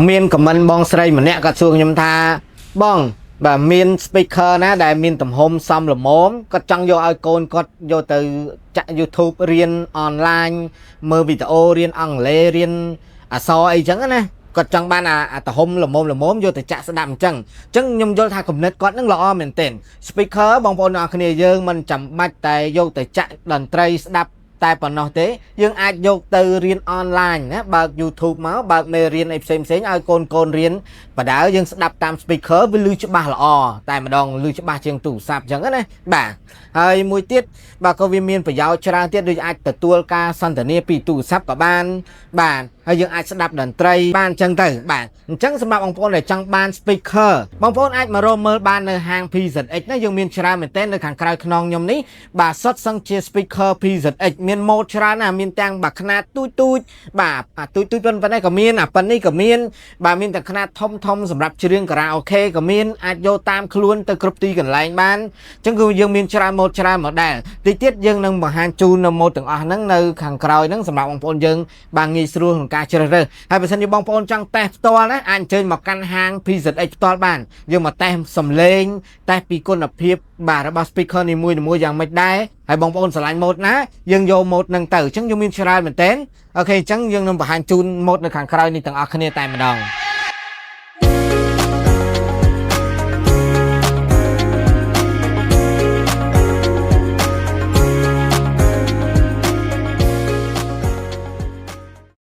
មាន comment បងស្រីម្នាក់គាត់សួរខ្ញុំថាបងបាទមាន speaker ណាដែលមានទំហំសមល្មមគាត់ចង់យកឲ្យកូនគាត់យកទៅចាក់ YouTube រៀនអនឡាញមើលវីដេអូរៀនអង់គ្លេសរៀនអក្សរអីចឹងណាគាត់ចង់បានអាទំហំល្មមល្មមយកទៅចាក់ស្ដាប់អញ្ចឹងអញ្ចឹងខ្ញុំយល់ថាគំនិតគាត់នឹងល្អមែនទែន speaker បងប្អូនទាំងអស់គ្នាយើងមិនចាំបាច់តែយកទៅចាក់តន្ត្រីស្ដាប់តែប៉ុណ្ណោះទេយើងអាចយកទៅរៀនអនឡាញណាបើក YouTube មកបើកមេរៀនអីផ្សេងផ្សេងឲ្យកូនកូនរៀនបដើយើងស្ដាប់តាម speaker វាឮច្បាស់ល្អតែម្ដងឮច្បាស់ជាងទូរស័ព្ទអញ្ចឹងណាបាទហើយមួយទៀតបាទក៏វាមានប្រយោជន៍ច្រើនទៀតដូចអាចទទួលការសន្ទនាពីទូរស័ព្ទក៏បានបាទហើយយើងអាចស្ដាប់តន្ត្រីបានអញ្ចឹងទៅបាទអញ្ចឹងសម្រាប់បងប្អូនដែលចង់បាន speaker បងប្អូនអាចមករកមើលបាននៅហាង PZX ណាយើងមានច្រើនមែនទែននៅខាងក្រៅខ្នងខ្ញុំនេះបាទសុទ្ធសឹងជា speaker PZX មានម៉ូដច្រើនណាស់មានទាំងបាទខ្នាតទូចទូចបាទអាទូចទូចប៉ុណ្ណេះក៏មានអាប៉ុណ្នេះក៏មានបាទមានទាំងខ្នាតធំធំសម្រាប់ច្រៀងការ៉ាអូខេក៏មានអាចយកតាមខ្លួនទៅគ្រប់ទីកន្លែងបានអញ្ចឹងគឺយើងមានច្រើនម៉ូដច្រើន model តិចទៀតយើងនឹងបង្ហាញជូននៅម៉ូដទាំងអស់ហ្នឹងនៅខាងក្រោយហ្នឹងសម្រាប់បងប្អូនយើងបានងាយស្រួលក្នុងការជ្រើសរើសហើយបើសិនជាបងប្អូនចង់តេស្តផ្ទាល់ណាអាចអញ្ជើញមកកាន់ហាង PZX ផ្ទាល់បានយើងមកតេស្តសំឡេងតេស្តពីគុណភាពបាទរបស់ speaker នីមួយៗយ៉ាងម៉េចដែរហើយបងប្អូនស្រឡាញ់ម៉ូដណាយើងយកម៉ូដហ្នឹងទៅអញ្ចឹងយើងមានច្រើនមែនទែន OK អញ្ចឹងយើងនឹងបង្ហាញជូនម៉ូដនៅខាងក្រោយនេះទាំងអស់គ្នាតែម្ដង។